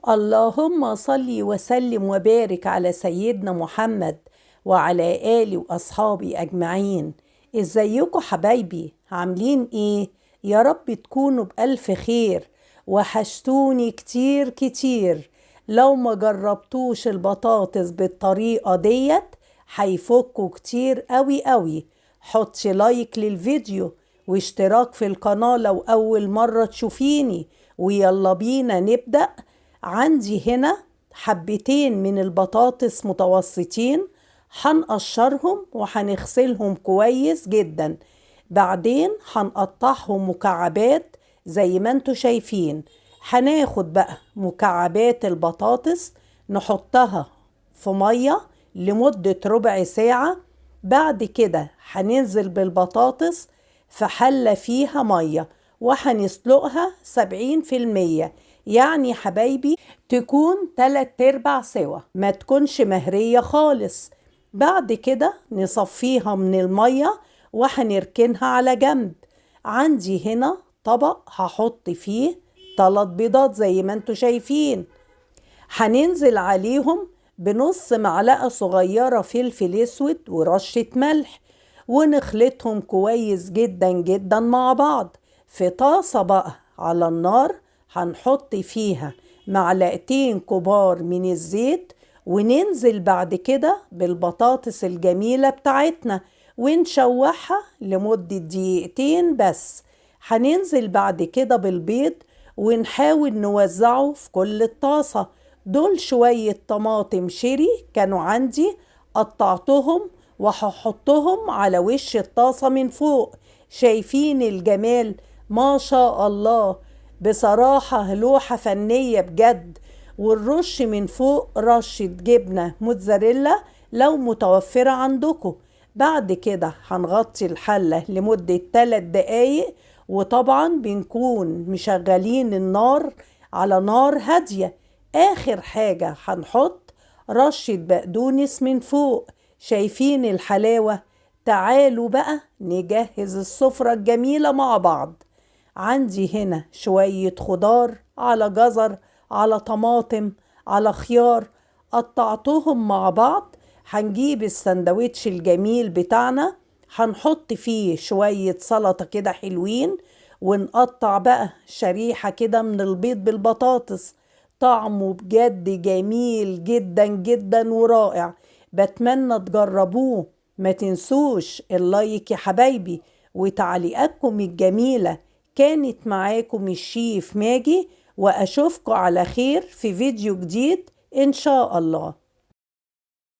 اللهم صل وسلم وبارك على سيدنا محمد وعلى آله وأصحابه أجمعين. ازيكم حبايبي؟ عاملين ايه؟ يا رب تكونوا بألف خير. وحشتوني كتير كتير. لو ما جربتوش البطاطس بالطريقة ديت هيفكوا كتير قوي قوي. حطي لايك للفيديو واشتراك في القناة لو أول مرة تشوفيني، ويلا بينا نبدأ. عندي هنا حبتين من البطاطس متوسطين، هنقشرهم وهنغسلهم كويس جدا، بعدين هنقطعهم مكعبات زي ما انتوا شايفين. هناخد بقى مكعبات البطاطس نحطها في مية لمدة ربع ساعة، بعد كده هننزل بالبطاطس في حلة فيها مية وهنسلقها 70%، يعني حبايبي تكون 3/4 سوا، ما تكونش مهرية خالص. بعد كده نصفيها من المية وهنركنها على جنب. عندي هنا طبق هحط فيه 3 بيضات زي ما انتوا شايفين، هننزل عليهم بنص معلقة صغيرة فلفل اسود ورشة ملح، ونخلطهم كويس جدا جدا مع بعض. في طاسة بقى على النار هنحط فيها معلقتين كبار من الزيت، وننزل بعد كده بالبطاطس الجميلة بتاعتنا ونشوحها لمدة دقيقتين بس. هننزل بعد كده بالبيض ونحاول نوزعه في كل الطاسة. دول شوية طماطم شيري كانوا عندي، قطعتهم وهحطهم على وش الطاسة من فوق. شايفين الجمال؟ ما شاء الله، بصراحة لوحة فنية بجد. والرش من فوق رشة جبنة موتزاريلا لو متوفرة عندكم. بعد كده هنغطي الحلة لمدة 3 دقايق، وطبعا بنكون مشغلين النار على نار هادية. آخر حاجة هنحط رشة بقدونس من فوق. شايفين الحلاوة؟ تعالوا بقى نجهز السفرة الجميلة مع بعض. عندي هنا شوية خضار على جزر على طماطم على خيار، قطعتهم مع بعض. هنجيب السندوتش الجميل بتاعنا، هنحط فيه شوية سلطة كده حلوين، ونقطع بقى شريحة كده من البيض بالبطاطس. طعمه بجد جميل جدا جدا ورائع، بتمنى تجربوه. ما تنسوش اللايك يا حبايبي وتعليقاتكم الجميلة. كانت معاكم الشيف ماجي، وأشوفكم على خير في فيديو جديد إن شاء الله.